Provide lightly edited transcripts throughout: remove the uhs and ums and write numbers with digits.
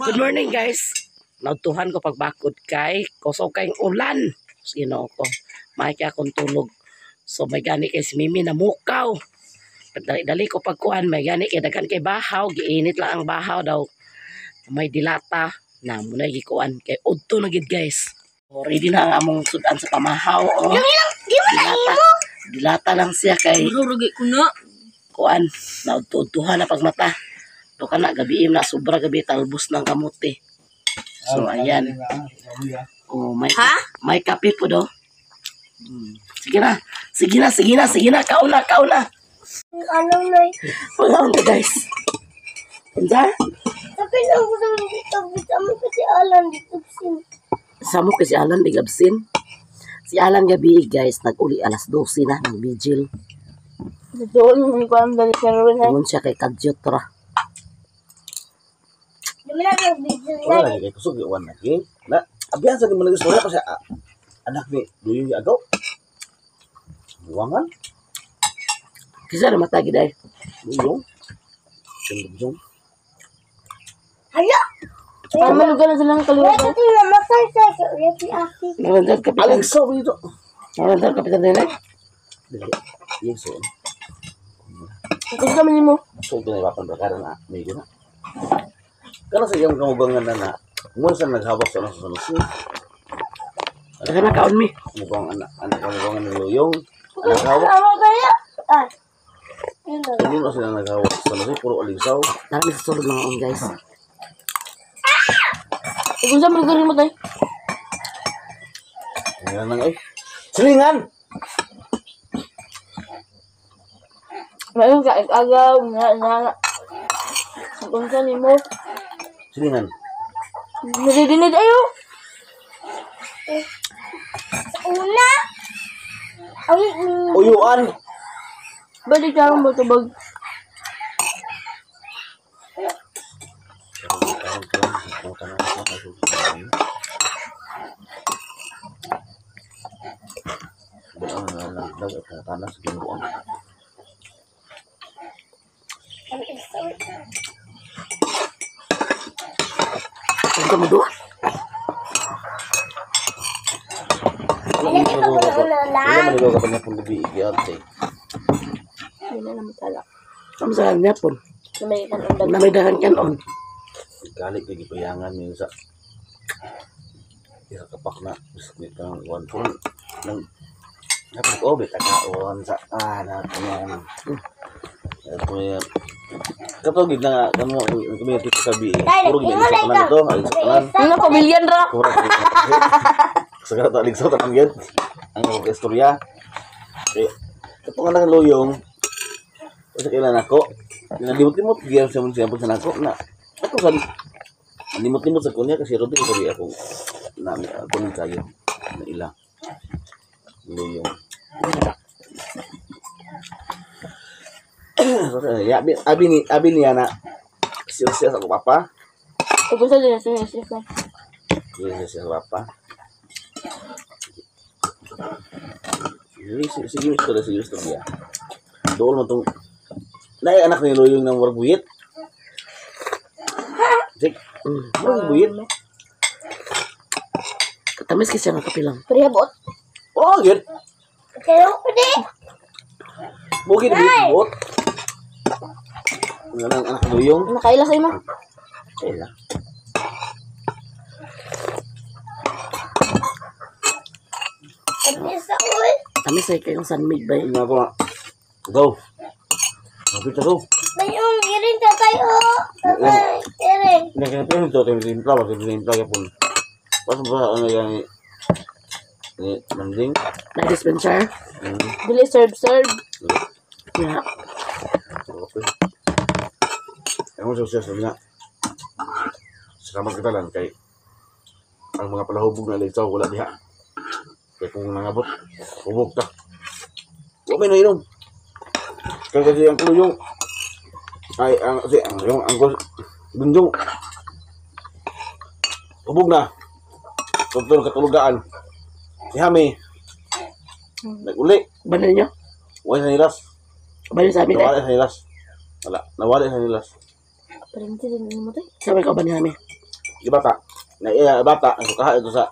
Good morning, guys. Naudtuhan ko pagbakod kay kusog kayong ulan. Ginoo ko. May kay akong tulog. So may gani kay si Mimi na mukaw. Dali-dali ko pagkuan, may gani kay daghan kay bahaw, giinit lang ang bahaw daw. May dilata na muna gikuan kay udto na gid, guys. So, ready na ang among sudan sa pamahaw. Oh. Dilata, dilata lang siya kay Rugi ko na. Kuan, naudto-udtuhan na pagmata. To kana gabi na sobra gabi talbos ng kamote. So ayan. Oh, may Ha? May kape po do. Sige na. Sige na, sige na, sige na. Kauna, kauna. Ano na? Wala na, guys. Unsa? Sabi lang ko sa mga sa kasi Alan dito sin. Samo kay si Alan di gabsin. Si Alan gabi, guys, nag-uli alas 12 na ng vigil. Doon, hindi ko alam dali sa rin. Ingon siya kay kadyot ra. Di mo na nag-video Wala na. lagi kay kusog iwan na kay. Na abihan sa ni man istorya pa siya ah, anak ni Duyo Agaw. Buwangan, Kisa na mata gid ay. Duyo. Sindong. Hala! Para malugar na silang Wala kaliwa. ko namatay sa si Aki. Narandar kapitan. Alex so dito. Narandar kapitan din ay. Dili. Yung so. Kung kami mo. So ito na ipapan barkada na may na. Kana sa iyang kamubangan na na. Muna sa naghawak sa nasa sa Daghan na kaon mi. Mukhang anak anak kamubangan ni Luyong. Anak hawak. Ano kaya? Ah. Yun na. Puno na sila naghawak sa nasa puro aligsaw. Tara mi sa sulod mga on, guys. Kung sa malugar mo tayo. Ayan lang ay. Silingan! Mayroon ka agaw, nga, nga. Kung sa nimo. Silingan. Naridinig ayo. Sa una. Ay, Uyuan! Balik ka ang batubag. Ang isa. Unsa mo duha? Hindi na naman tala. Amo sa niya pon. Na may kanon. Na may daghan kanon. Galit kay gipayangan niyo sa isa kapak na biskuit kang one phone nang dapat ko bita kaon sa ah na yan. Ito yan. Kato gid na kamo kami dito sa bi. Puro gid sa tanan ito, ay sa tanan. Ano pamilyan ra? Puro sa kato aligsaw tanan gid. Ang mga istorya. Eh, kato nga nang luyong. Sa kailan ako, nalimot-limot gyud sa mun siya sa nako na ako sa limot-limot sa kunya kasi ro di ako na ako ning kayo na ila luyong. Ya, abi, abi ni abi niya na siya siya sa papa. Kung sa din siya siya. Siya siya sa papa. Sige, sige, sige, sige, sige. Dool mo tong Nay anak ni Luyong ng warbuyit. Jake, warbuyit. Katamis kasi ang kape lang. Pareha buot. Oh, gid. Kaya ko di. Bukid buyit buot. Ang anak anak Luyong. Nakaila sa imo. Kaila. Ang isa uy. Tamis ay kayong sanmig ba? Ano ako nga. Go. Kapit ako. May yung iring tatay oh. Tatay, iring. Hindi kaya pinto ito, timpla, wag timpla kaya po. Pas ba ano yan ni Manding? Na dispenser? Dili serve serve. Yeah. Okay. Ewan sa siya sabi nga. Salamat kita lang kay ang mga palahubog na litaw wala diha. Kay kung nangabot, hubog ta. Wa may nainom. Kaya kasi ang kuluyong ay ang si ang yung ang gunjong hubog na. Tutol katulugaan. Si Hami naguli. Banal niyo? Wala sa nilas. Banal sa amin eh. Nawala sa nilas. Wala. Nawala sa nilas. Parente din mo tayo. Sabi ko ba ni Hami? Di bata. Na iya bata ang sukaha ito sa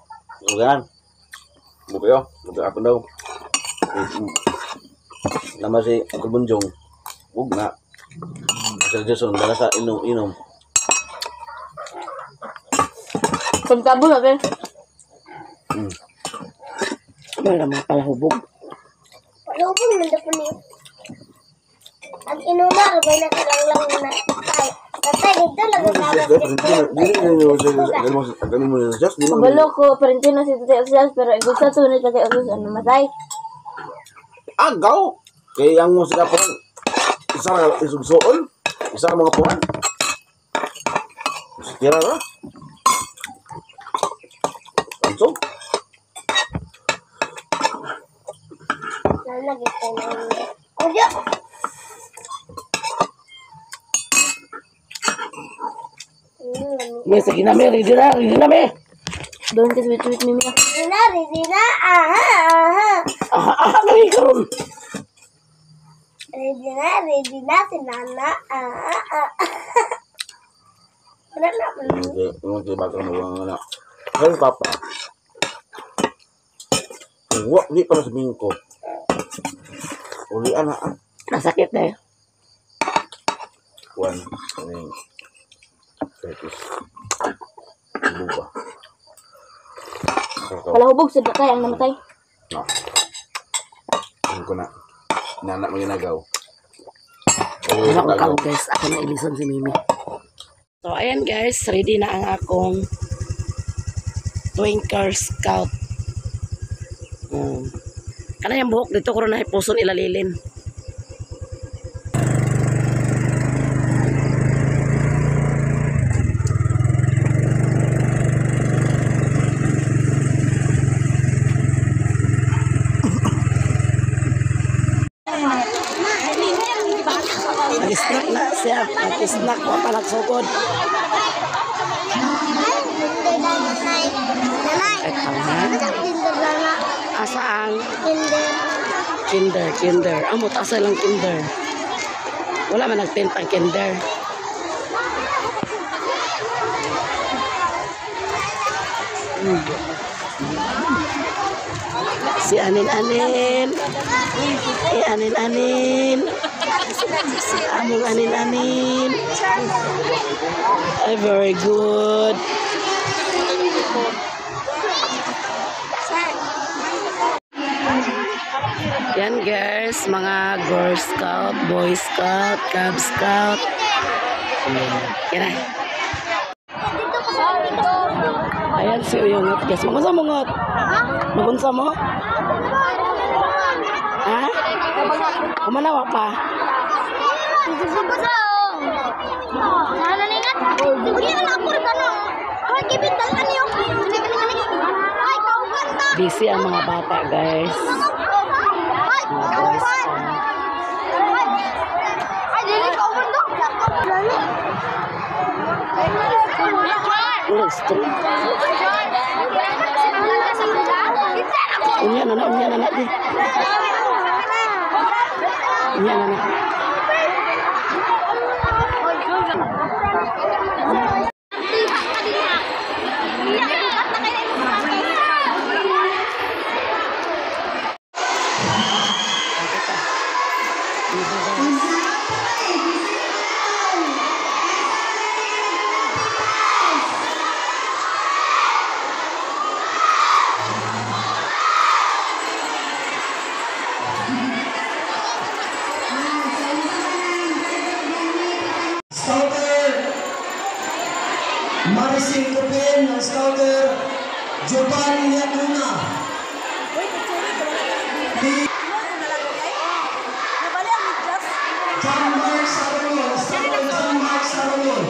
uganan. Bukayo, bukayo daw. Nama si Uncle Bunjong. Ug na. Sir Jason dala sa inom-inom. Pagtabo na be. Wala mga palahubog. Palubog man daw po niyo. Ang inuma, rabay na karang lang na. Ay, tatay, dito lang ang Kabalo ko, parente na si Tatay Osyas, pero igusta to ni Tatay Osyas ang namatay. Agaw! Kaya ang musika po, isa ra isugsoon, isa ra mga puhan. Tira ra. Anso? Lalagay ko na yun. Kuya! May sige na, may ready na, ready na, may. Doon ka sweet sweet mimi. Ready na, ready na, aha, aha. Ah, ah, lagi karon. Ready na si Nana, aha, aha. Wala na, wala na. Yung kay bata mo nga na. Hey papa. Wa di pa na sabihin ko. Uli ana ah. Nasakit na eh. Kuan kaning Turkish. Luba. Palahubog si Tatay ang namatay. No. Ayun ko na. Nana mo ginagaw. Wala ko kaon guys. Ako na ilison si Mimi. So ayan guys, ready na ang akong Twinkle Scout. Kana yung buhok dito ko na hipuson ilalilin. Nag-snack na siya. Nag-snack wa pa nagsugod. Kinder na, nanay. Nanay, Ay, tama. ano ang kinder na? Asa ang Kinder. kinder, kinder. Amot asa lang kinder. Wala man nagtent ang kinder. Si Anin Anin. Eh, Anin Anin. Among Anin Anin. Ay, very good. Yan guys, mga Girl Scout, Boy Scout, Cub Scout. Yan na. Ayan si Uyungot guys. Magunsa mo ngot? Magunsa mo? Ha? Kumanawa pa? Busy ang mga bata guys. Mga Boy Scout. Ulo, stop. Unya na na, unya na na di. Unya na na. Scouter Maricel Copin ng Scouter Giovanni Luna. John Mark Sarolon, Scouter John Mark Sarolon.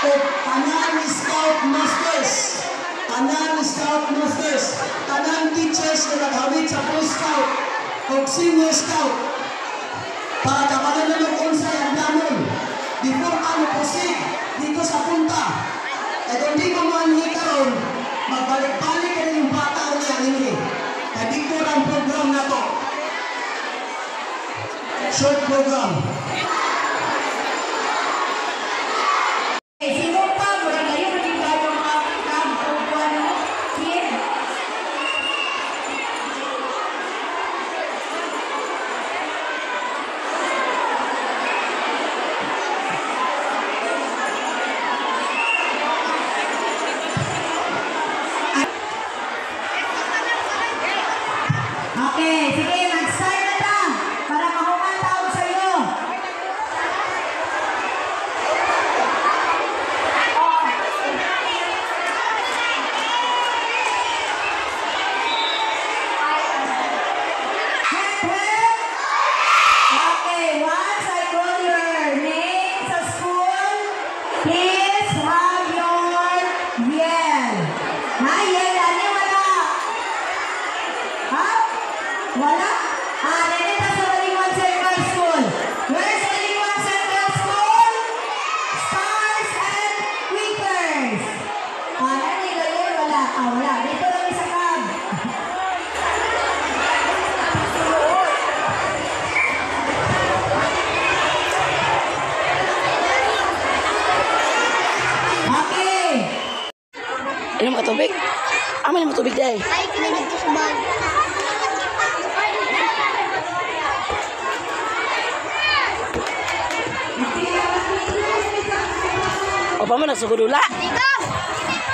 O Tanan Scout Masters, Tanan Scout Masters, Tanan teachers na naghawit sa Pro Scout o Senior Scout. Para kabalan na ng unsay ang damon before ka mo proceed dito sa punta. Eh kung di mo manhi karon, magbalik-balik ka rin yung bata niya ini. Kaya dito ang program na to. Short program. Sino Inom ka tubig? Amo ni mo tubig day. Ay, kini dito sa bag. O pa mo nagsugod ula? Digam!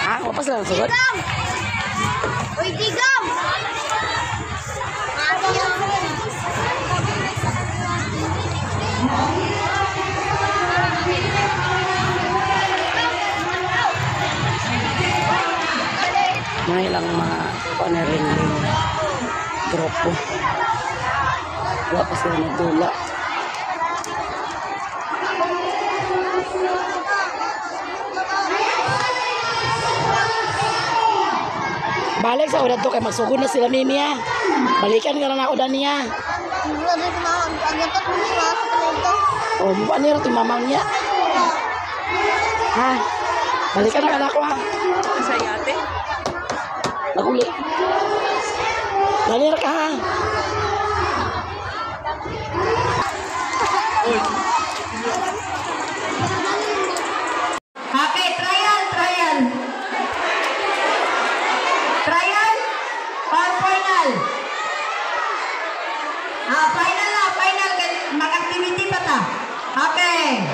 Ha? O pa sila nagsugod? Digam! Uy, digam! Mga ilang mga panarin grupo. Wala pa sila nagdula. Balik sa ulan to kay magsugod na sila Mimi ha. Balikan ka na ako niya. Wala rin sa mga ang gatot mo sa mga sa kanito. O, ano yun ito mamang niya? Ha? Balikan na ka na ako ha. Sa'yo, ate? Naguli. Dali ra ka ha. Okay, trial, trial. Trial or final? Ah, final na, final. Mag-activity pa ta. Okay.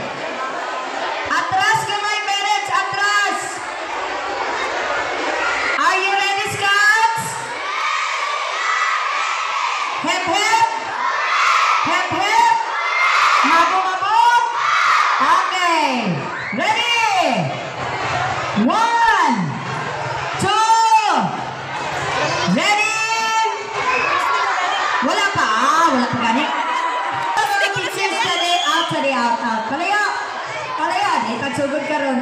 Atras gamay, parents, atras. Are you ready, Scouts? Hep, hep. Hep, hep. Mabo, mabo. Okay. Ready? 1, 2, ready? Wala pa. Ah, wala pa gani. Out, sorry, out, out. Palayo. Palayo. Di tagsugod karon.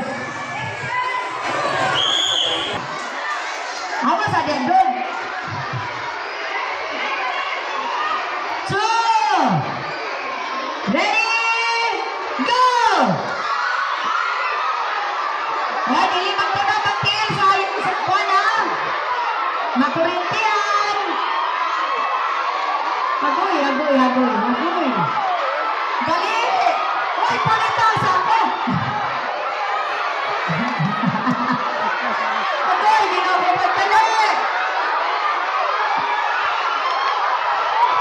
Ako sa dendong. 2, ready? Go! Ay, dili magtabang ang tiil sa sa kuwan, ha? Makurintian! Agoy, agoy, agoy, agoy. Dali! Uy, palita sa ako! Agoy, di na ako magdali!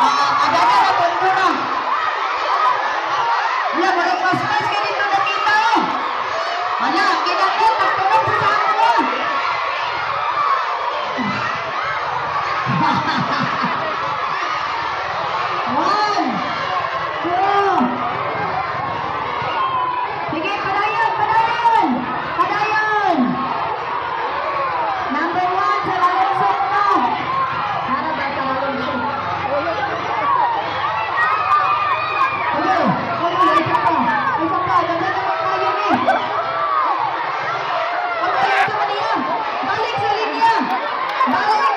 Ah, ada na, napunto na. Wala, marang paspas ka dito nakita, oh. Wala, kinako, pagtulog sa sako. One, two. Sige, padayon, padayon. Padayon. Number 1 sa lalungsok na. Para ba sa lalungsok? Okay, okay, isa pa. Isa pa, daghan naman kayo ni. Okay, sa kaniya. Balik sa linya. Balik.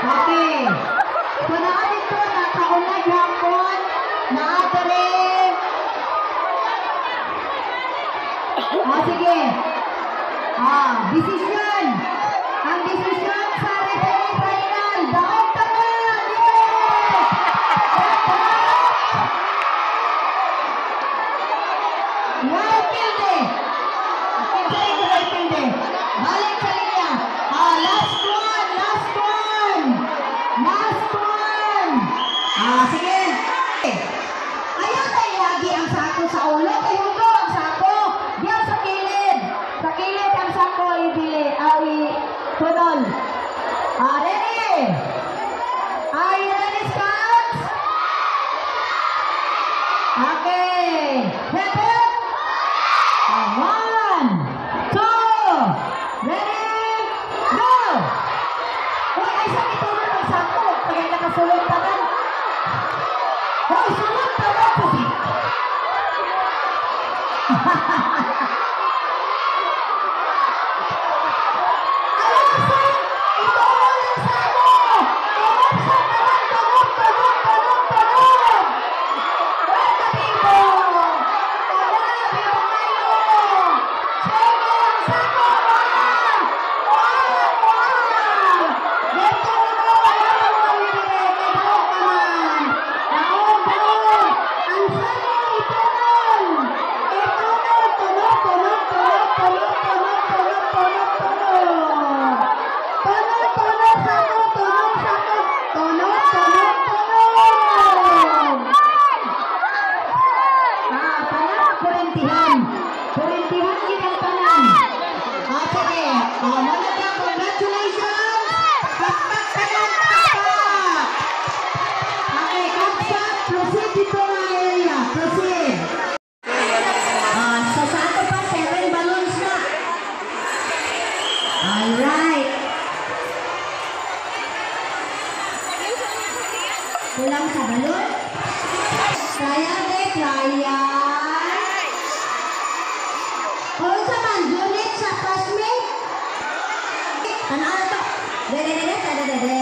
Okay. So naa dito, nakaunag hapon, naa diri. Ah, sige. Ah, decision. Ang decision sa referee final. Daog tanan. Yes! White pilde. Kinsay ko white pilde. Balik sa linya. Ah, last one, last one. Last one. Ah, sige. Ayaw tayo lagi ang sako sa ulo. Kay hugo ang sako. Diyan sa kilid. Sa kilid ang sako ibili. Ay, tunol. Ah, ready? Are you ready, Scouts? Okay. Hep, hep. Ah, 1, 2, ready, go! Uy, ay sa itulog ang sako. Pagay nakasulod tanan. Uy, sulod tanan sa sako. Alasan! Itulog ang sako! Tulog sa tanan! Tulog, tulog, tulog, tulog! Uy, kabibo! Wala, bibo kayo! Sige, ang sako! Wala! Wala! Wala! Dito na mo! Wala kang malibire! Kay buo ka man! Daog, daog! Ryan. O, unsa man, unit sa classmate? Ano to? De, de, de, de, de, de, de, de.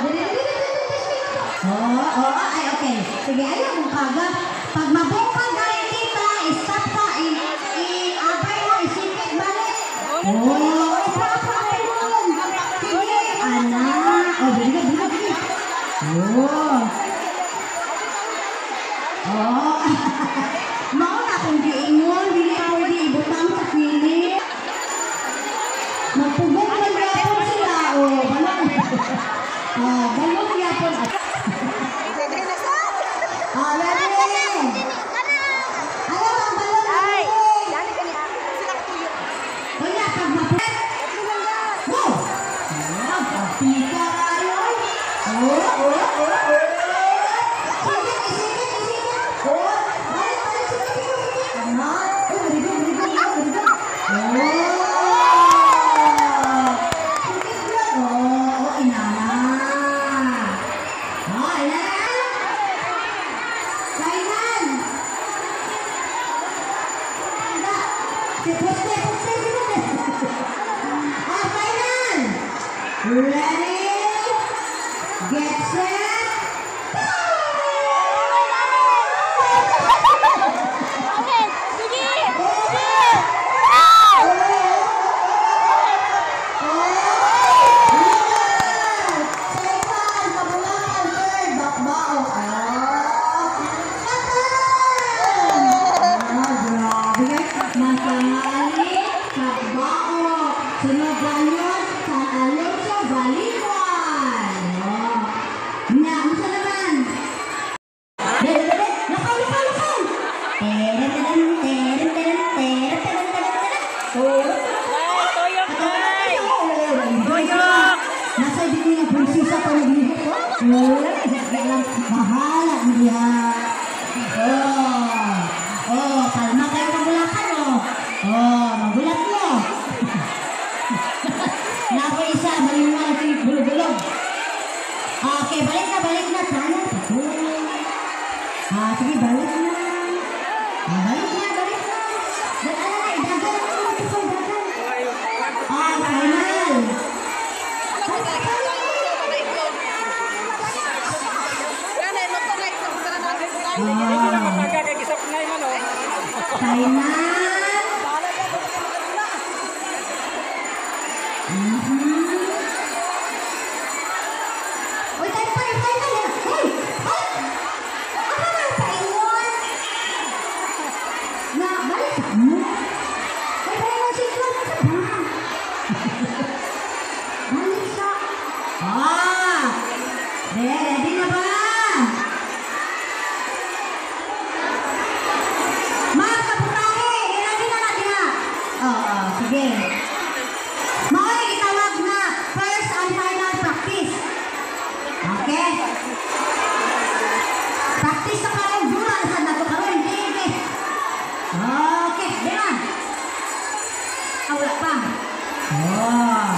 De, de, de, de, de, de, de, de, de. Oh, ay, okay. Sige, ayaw mong kaga. Pag mabungkag galing kita, stop ka, i-abay mo, isikit, balik. Oh, ipapapay mo. Sige, ana. Oh, dili, dili, dili. Oh. Oh. Mao na akong giingon, dili pwede ibutang sa kilid. Magpugong man gyapon sila, oh, balong. Ah, balong gyapon. Ah, ready? Ayaw ang balong. Ay. Kuya, pag mapugong. Go! Ah, pagpika kayo. Oh. Sikit, isikit, isikit. Oh, balik, balik, sikit, sikit, sikit. Ano? Oh, very good, very good, very good. Oh! Sikit lang. Oh, inana. Oh, inana. Kainan. Anda. Si poste, poste, poste. Ah, final. Ready? Get set. Go! Okay, sige! Sige! Second, Kabulakan. Third, Bakbao. Ah, Second! Ah, grabe. Matangali, Bakbao. Sunod ganyan, San Alonso, Baliwan. Oh. Na, unsa naman? De, de, de, de. Lakaw, lakaw, lakaw. Teren, teren, teren, teren, teren, teren, teren, teren. Oh. Toyok! Nasa dito yung prinsesa pa naglihok ko. Wala na, bahala niya. Oh, oh, kalma kayo mabulakan, oh. Oh, magulat mo. Nako isa, malinwan si bulog-bulog. Okay, balik na, balik na. Sana, ah, sige, balik na. Ah, balik na, balik na. Dala na, idagan na, dagan. Ah, final. Ah. Final. Uy, tayo pa, tayo pa. Hey! Ay! Ano man paingon? Na, balik sa mo? Ay, paingon si Juan, ano ba? Balik sa... Ah! Ready na ba? Mga kaputahe, ready na na diha. Oo, sige. Mao'y gitawag na first and final practice. Okay? Practice sa karon, dura na sad nato karon. Okay. Okay, di ba? Ah, wala pa. Oh.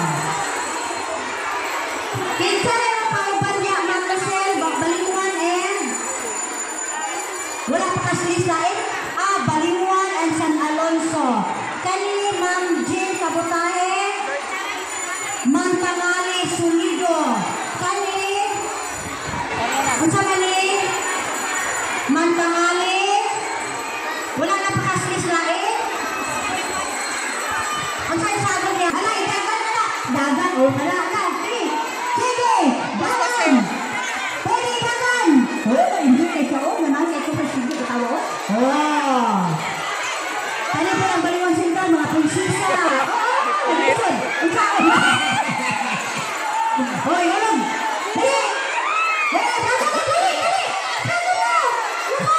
Kinsa na yung pauban niya, Ma'am Michelle, Baliwan and wala pa kasi lain? Ah, Baliwan and San Alonso. Kani Ma'am Jean Kabutahe, Mantangali Sulido. Kani unsa man ni? Mantangali. Wala na pa kasi lain? Unsa yung sabi niya? Hala, idagan na. Dagan, oh, hala, hala. Sige, sige, dagan. Pwede dagan. Oh, hindi kay siya, oh, naman kay ko sige, katawa, oh. Oh. Kani po ang Baliwan Central, mga prinsesa. Oh, lisod. Unsa? Hoy, hulog. Dali. Dali, dagan na, dali, dali. Dagan na. Luko.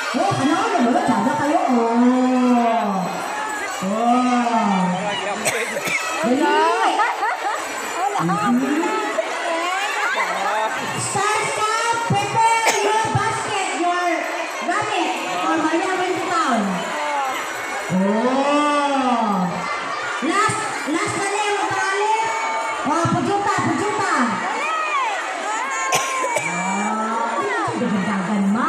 Oh, kanaon na, wala, tiyaga kayo. Oh. Oh. Dali. Start, stop, prepare your basket, your gamit for Maria town. Oh. Last, last na niya, magpakali. Oh, pujuta, pujuta. Ah, dagan man.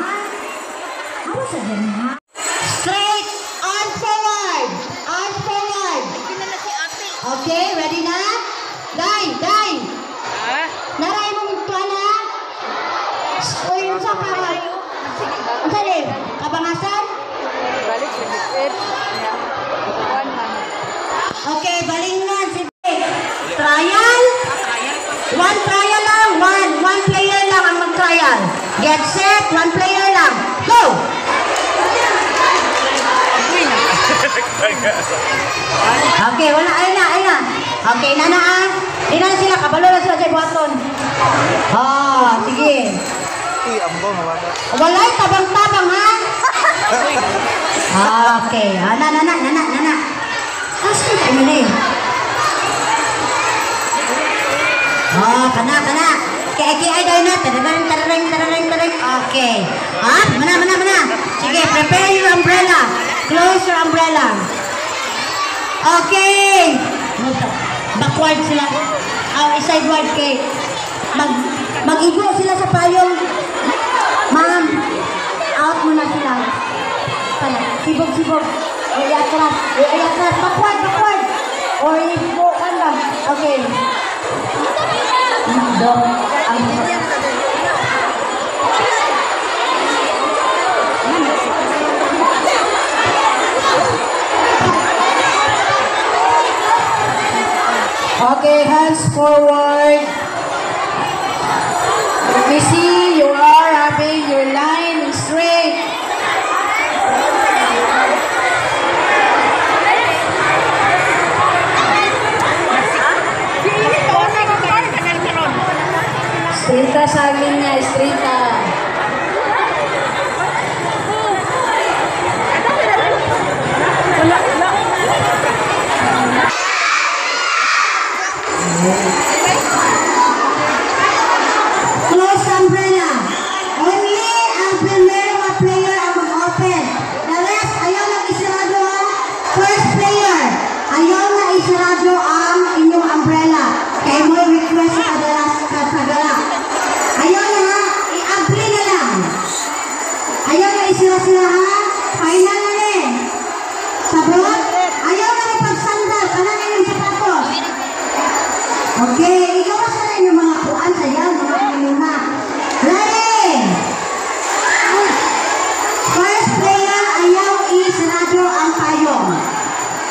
Sa ganha. Straight on forward. On forward. Okay, ready na? Dai, dai. Naray mong tuwa na? Uy, unsa pa ka? Unsa ni? Kabangasan? Balik sa gitid. One man. Okay, balingnan si Trial. One trial lang. One. One player lang ang mag-trial. Get set. One player lang. Go! Okay, wala. Ayun na, ayun na. Okay, na na ah. Di na sila. Kabalo na sila sa buhaton. Ah, sige. Walay tabang-tabang ha. Okay. Ah, na, na, na, na, na, na, na. Asa na yun eh? Oh, kana, kana. Kaya daw na. Tararang, tararang, tararang, tararang. Okay. Ah, mana, mana, mana. Sige, prepare your umbrella. Close your umbrella. Okay. Backward sila. Oh, sideward kay. Mag-igo sila sa payong. Ma'am, out muna sila. Sibog, sibog. O, iatras. O, iatras. Backward, backward. O, ipo ka lang. Okay. Okay, hands forward. Let me see you are having your line straight. Strita sa linya, strita. Close umbrella. Only ang primero nga player ang mag-open. The rest, ayaw lang isarado ha. First player, ayaw na isarado ang inyong umbrella. Kaya mo request sa kadalas kasagara. Ayaw na ha, i-agree na lang. Ayaw na isira-sira ha. Final na ni. Sabot, ayaw na ipagsandal. Kanan inyong sapatos. Okay, igawas na rin yung mga kuan sa yan, mga kanina. Ready? First player, ayaw isarado ang payong.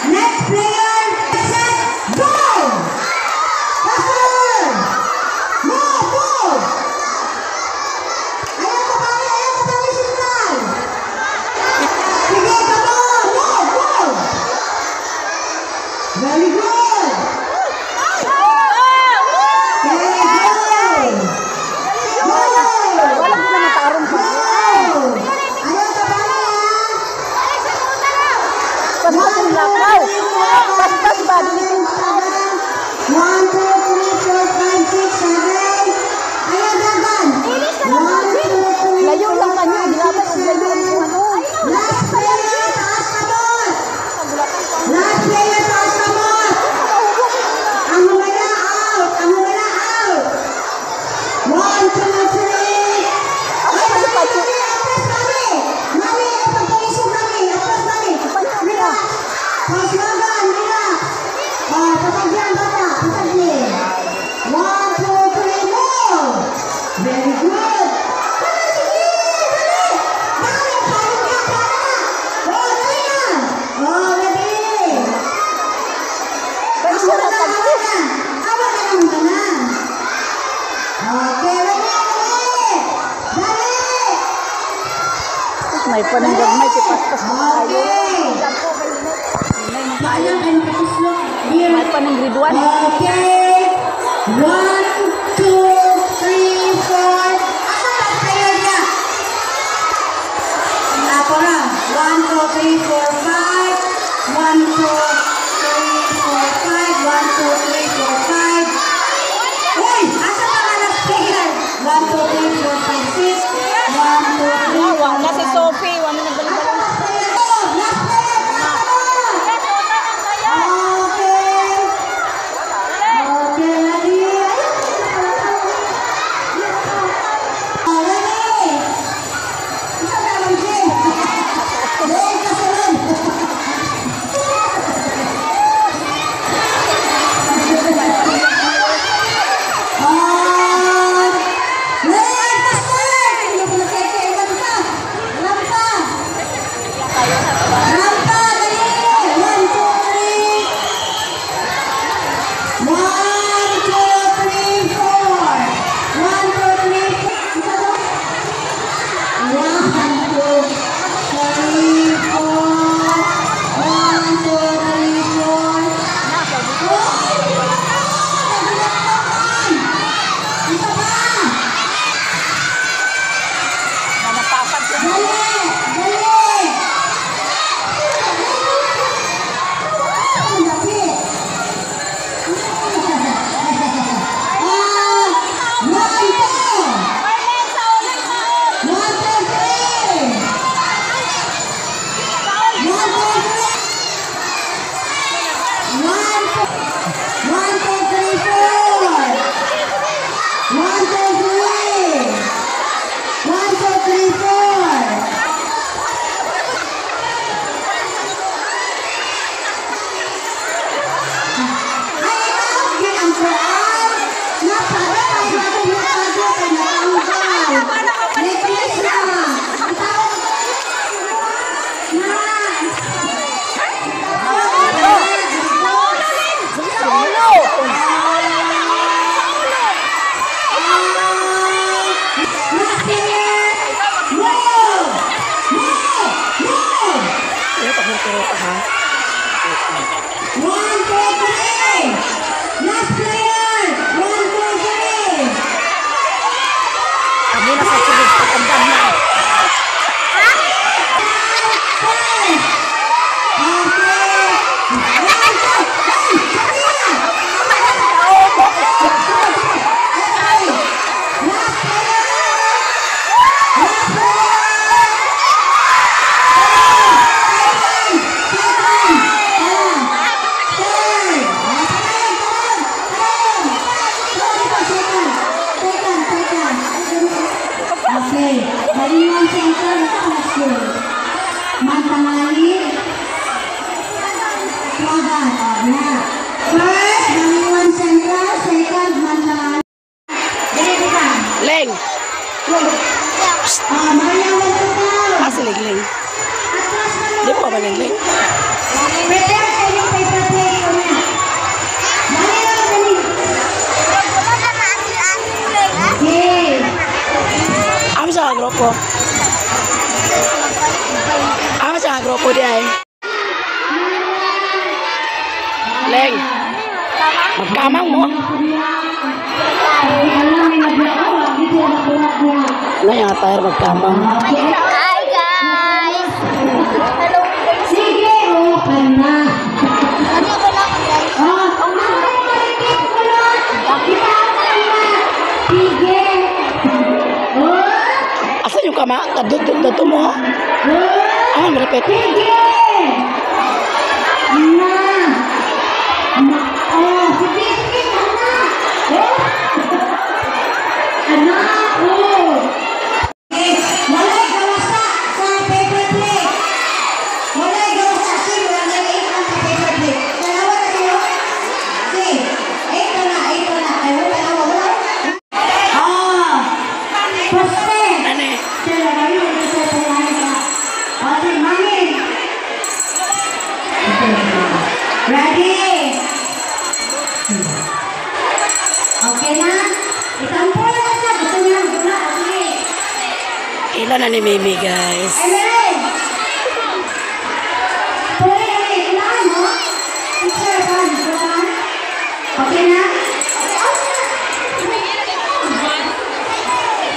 Next player, set, go! Faster! Move, move! Ayaw ka pa rin, central! Sige, come on! Move, move! Very good! Okay, go! Go! Go! Ayaw ka pa rin, ha? Paspas ang lakaw. Paspas ba? Dili 1, 2, 3, 4, 5, 6, 7. Ayaw, dagan. 1, 2, 3, Layo lang kanyo. Ginabay og layo ang kung ano. Last player, taas kamot. Last player, taas kamot. Ang humala out. Ang humala out. 1, 2, 3. Ay, mami, mami, atras, mami. Mami, pagpalisod, mami. Atras, mami. Relax. Paswagan, relax. Oh, pasagyan, bata. Pasagyan. 1, 2, 3, move. Very good. Dali, sige, dali. Dali, parang ka, para na. Oh, dali na. Oh, ready. Pero siya Awa na na, awa na. Awa na lang na. Okay, ready, ready. Dali. May pananggagmay kay paspas mo kayo. Okay. Paalam kayo makakuslok. Dear. May panang grade 1. Okay. 1, 2, 3, 4. Asa ang player niya? Ako na. 1, 2, 3, 4, 5. 1, 2, 3, 4, 5. 1, 2, 3, 4, 5. Uy! Asa pa nga last player? 1, 2, 3, 4, 5, 6. 1, 2, 3, 4, Wa na si Sophie, wa man nagbalik. Asa last player? Oh, last player! Last player! Okay. Okay, ready? Ayun, Dali! Dali! Dali! Ah, 1, 2. 1, 2, 3. 1, 2, 3. 1, 1, 2, 3, 4. 1, 2, 3. 1, 2, 3, 4. Ay, itaas din ang kuan. Napagay, natago, kay natanggal. Necklace na. Ang tawag na. Sa ulo! Move! Move! Move! Ano pa kung turo ka ha? 1, 2, 3! Last player! 1, 2, 3! Kami na sa sunod pagkandam na. Okay! 1, 2, ay! Sabihin! Okay! Last player! Last player! Second! Third! Second! Second! Okay. Balingan Center, nasa school. Mantangali. Tuwagan. O, na. First, Balingan Center. Second, Mantangali. Dili ka. Leng! Ah, Maria Mantangali. Ah, si Ling Ling. Atras na Di mo ba Ling Ling? Prepare sa inyong paper plate ko na. Dali na, dali. Okay. Amo sa grupo. Amo sa grupo di ay. Leng. Magkamang mo. Ano yung attire magkamang? Hi guys! Hello guys! Sige, open na. Ano ba lang guys? Oh, ang marinig ko lang. Itaas na. Sige. Oh, Asan yung kama? Kadto mo? oh. Ah, marapit. Sige. Na. Na. Oh, sige, sige, anak. Oh. Anak, oh. Okay, walay gawasa sa paper plate. Walay gawasa. Sige, wala na ikan sa paper plate. Tanawa na kayo. Sige, ito na, ito na. Kayo, tanawa, wala. Ah, Proceed. Ano eh? Sila, mami, mag-isa sa langit na. Okay, mami. Okay. Ready? Okay na? Isampo na siya. Gusto niya ang gula. Sige. Ilan na ni Mimi, guys? Emily! Pwede, Emily. Kailangan mo? Picture ka. Gusto ka? Okay na? Okay, okay na.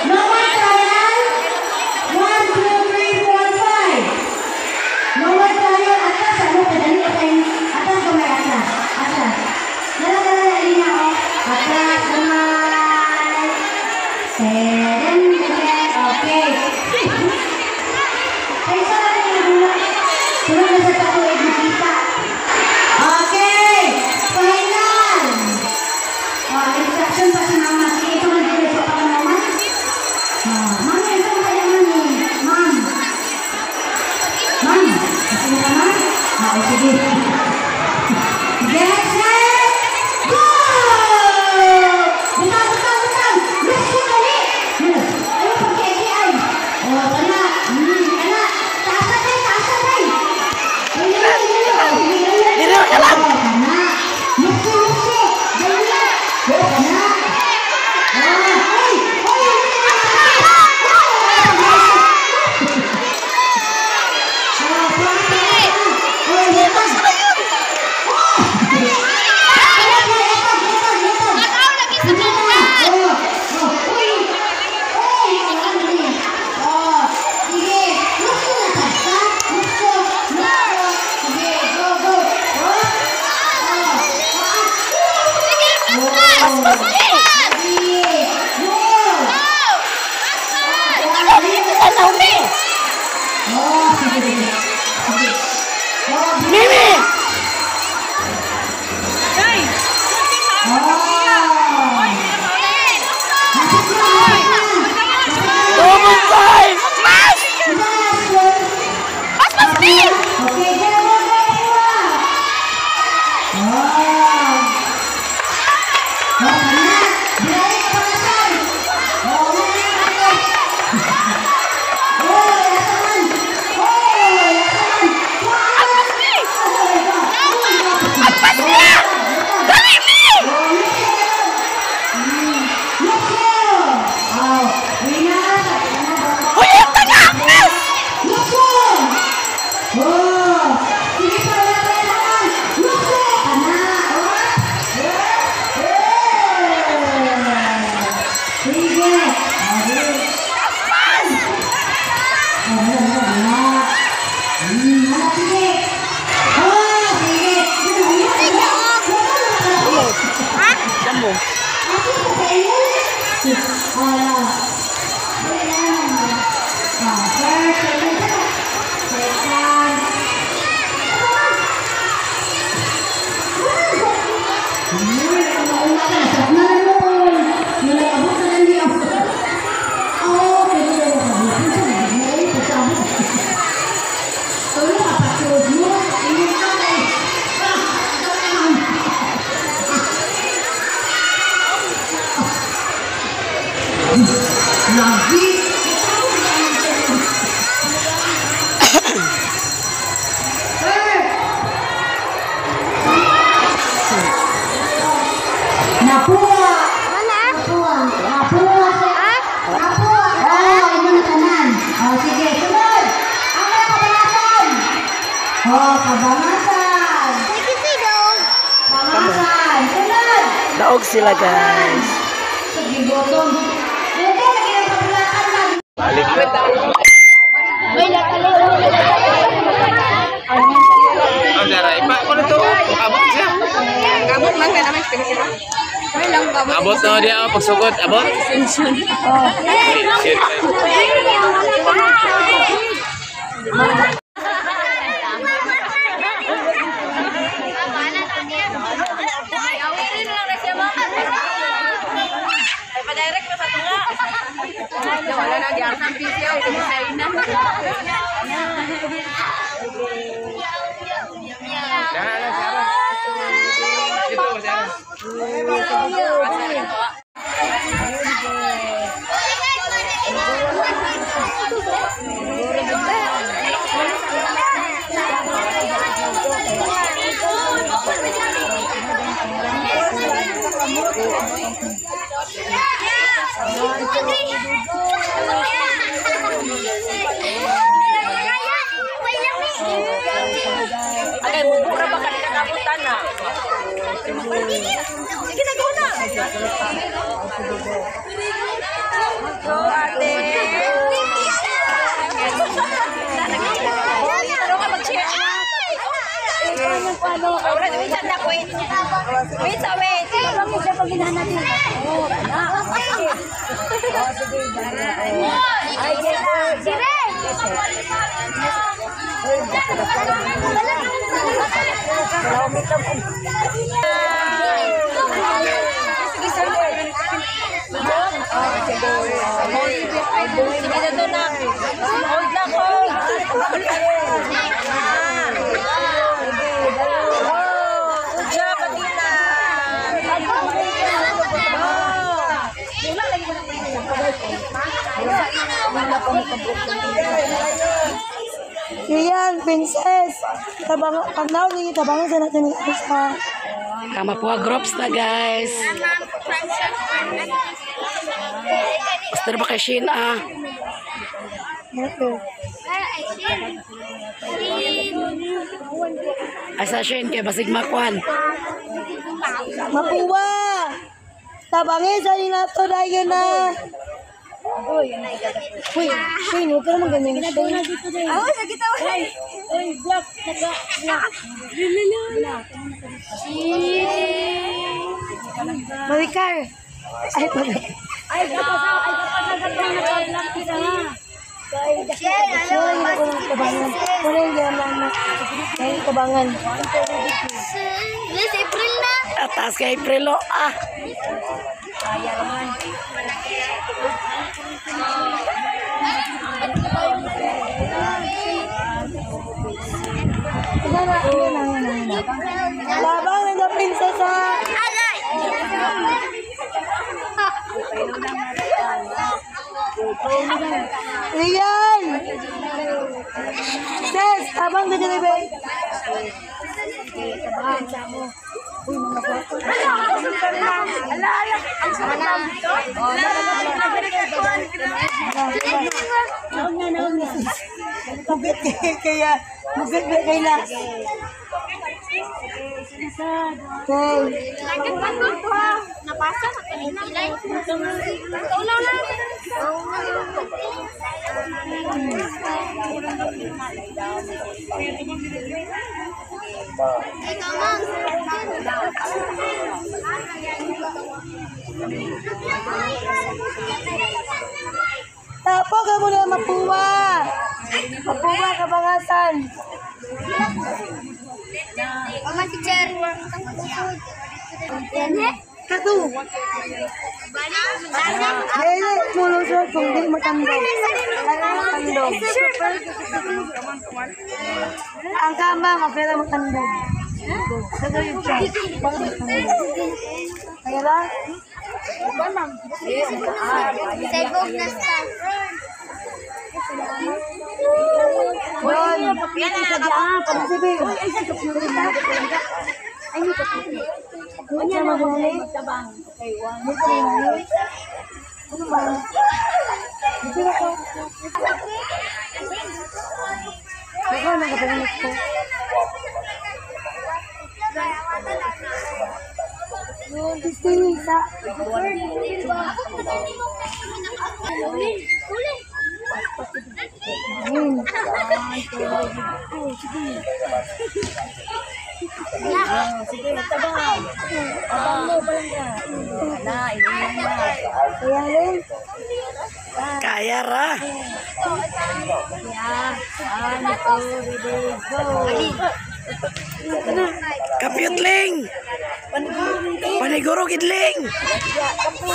No more trial. 1, 2, 3, 4, 5. No more trial. Atras, ano? Padali ka tayo. Atras, kamay, atras. Atras. Dala, dala, dala, oh. Atras, kamay. Seven, okay. Ay, isa na rin yung gula. Sunod na sa tatuig makita. Okay! Final! Oh, instruction pa si Mama. Sige, ito man dito sa pa Mama. Oh, Mami, ito mo kaya, Mami. Ma'am. Ma'am, gusto mo ka, Ma'am? Ah, oh, sige. Get set, go! Butang, butang, butang! Let's go, dali! Ano pag ay? Oh, kana. Kana. Taas na tayo, taas na tayo. Dili ka lang. Kana. Musi, musi. Dali. Oh, kana. Ah, ay, ay, ay, ay. Oh, Tanaw ni. Oh, sige. Sige. Oh, Mimi! Oh. Tumutay! Mas! Mas mas Okay, go, go, go, go. Oh. Oh, kana. Biyahe ka pangasan. Oh, wala na ka. Oh, asa man. Oh, asa man. Agpas niya! Dali mi! Oh, winner. Uy, yung taga-agpas! Lukso! Oh! Sige pa, wala pa yan naman! Lukso! Ana! Oh! Eh! Sige! Okay. Oh, wala, wala, wala. Anak, sige! Oh, sige! Siya mo. Oh, first, second, second. Uy, mauna ka na. Sarap na lang mo. Nalakabot na lang niya. Oh, pwede na makabot. Ay, pagsabot. Tulo ka, pasulod mo. Ingat ka na eh. Ah, ikaw naman. Lagi. Third. Napuha. Napuha. Napuha sa... Napuha. Oh, imo na tanan. Oh, sige. Sunod. Ang mga kabangasan. Oh, kabangasan. Kabangasan. Sunod. Daog sila guys. Sige, gutom. Hindi, lagi ang pagulakan man. Oh, Zara, ipa ko na to. Abot siya. Abot man kay naman sila. May lang abot. Abot na diya oh, pagsugod, abot. Shit. Pa-direct pa sa tunga. Wala na di ang PC ay design na. Dara lang si Ara. Dito si Ara. Agay mubura ba ka nakabutan na? Sige na go na. Go ate. Pero ka mag-cheer. Wait na wait. Wait sa wait. Sige na to na. Hold lang, hold. Good job, Atina. Iyan, princess. Tabang, pag naon ninyo, tabangan sa natin ni Elsa. Kamapuha groups na guys. Basta na ba kay Shin ah? Ito. Ay sa Shin kay basig makuan. Mapuwa! Tabangin sa nina to dayon na. Uy, Shane, huwag ka naman ganyan, Shane. Ako, sige tawa. Uy, black. Naka, black. Maricar! Ay, pala. Ay, kapasa, ay, kapasa, kapasa, naka-black kita ha. Wala yung ko ng tabangan. Wala yung yaman na. Yung tabangan. Yes, April na. Atas kay April oh. Ah. Labang na prinsesa. Aray! Rian! Sis, tabang ka dyan, be. Mugat kaya, mugat ba kay la? Okay. Napasa na kanina. Ulaw na. Ikaw, ma'am. Tapo ka muna mapuwa. Mapuwa ka bangasan. Mama, teacher. Katu. Dili mulusot kung di matandog. Kailangan matandog. Ang kama, okay lang matandog. Gagawin siya. Kaya ba? Segog na star. One. Sige. Ano ba? Ano ba? Dito na ko. Ikaw nagpapanik ko. Yung gusto niya isa. Kaya rin. Kaya ra. Kapyutling. Paniguro gidling.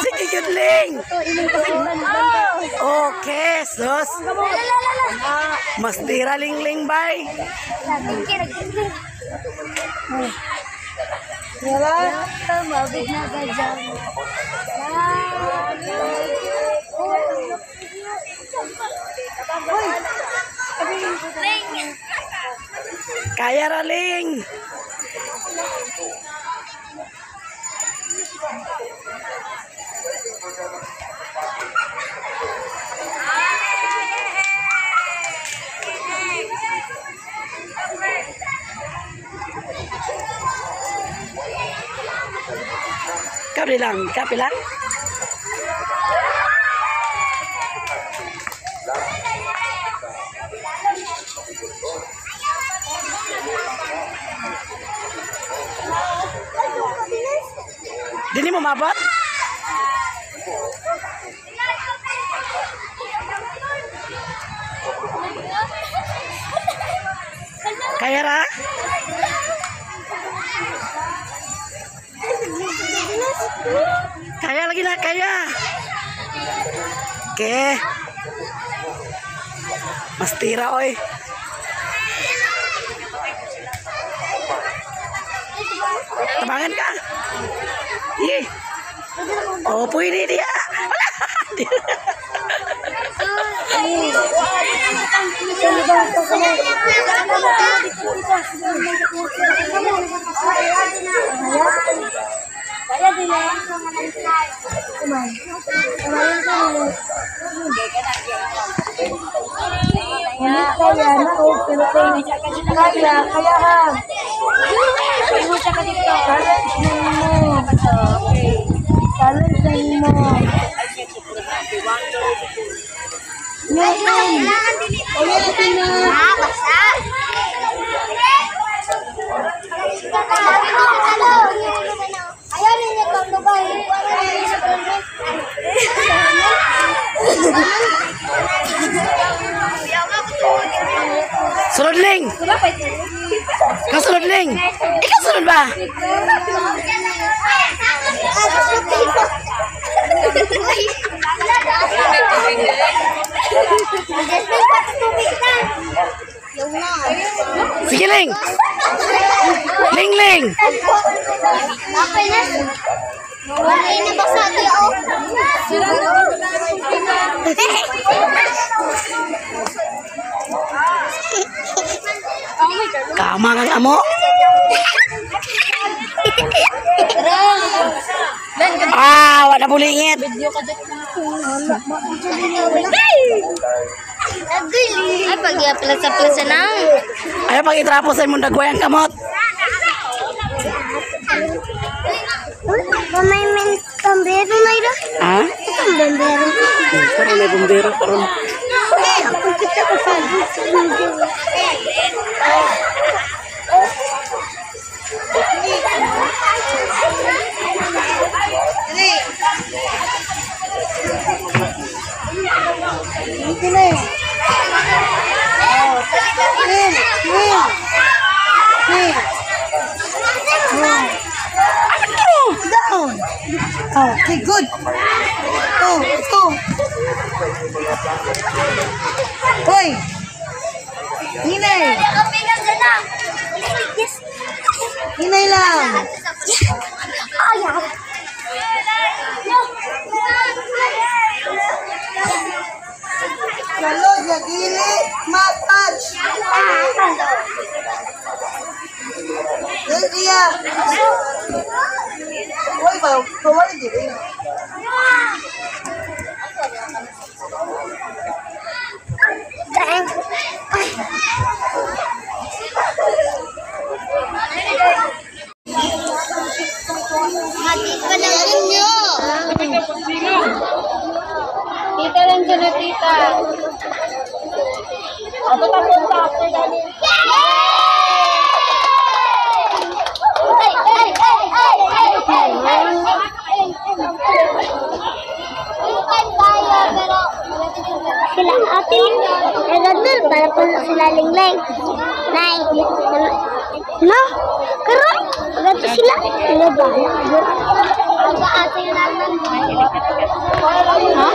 Sige gidling. Okay, sus. Mas tira lingling bay. Wala. Mabig na ka dyan. Kaya ra ling. Kapi lang, kapi lang. Dili mo mabot? Kaya ra? Kaya lagi na, kaya. Okay. Mas tira, oy. Tabangan ka. Ye. Oh, pwede dia. Kaya din eh. Kaya na, oh, pero kaya, kaya ha. Challenge mo. Challenge mo. Ngayon. Ulitin na. Ah, basa. Ayaw ninyo itong Dubai. Sunod, Ling. Kasunod, Ling. Ikaw sunod ba? Sige, Ling. Ling, Ling. Kama kang amo. Ah, wala bulingit. Ay, pag-i-plaza-plaza na. Ayaw pag itrapo sa imong dagway ang kamot. May men tambero na ito. Ha? Tambero. Karon may bumbero karon. Kita ko sa Dito na eh. Win! Win! Win! Down! Okay, good. Go, let's go. Hoy! Hinay! Hinay lang! Salod na dili, matouch! Dili ya! Hoy, ba, kawali dili. Tita lang dyan na tita. Sila ate, eh para po sila lingleng. Nay, no? Karon, ganito sila. Ano ba? Pag-aasa yun naman. Ha?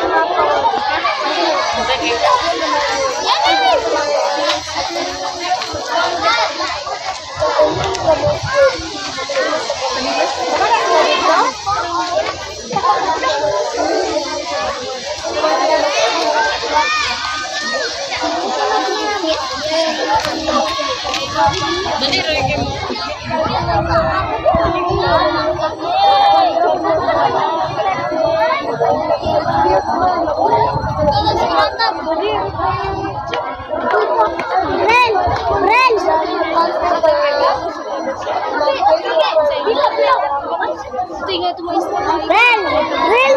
Ren! Ren! Ren! Ren!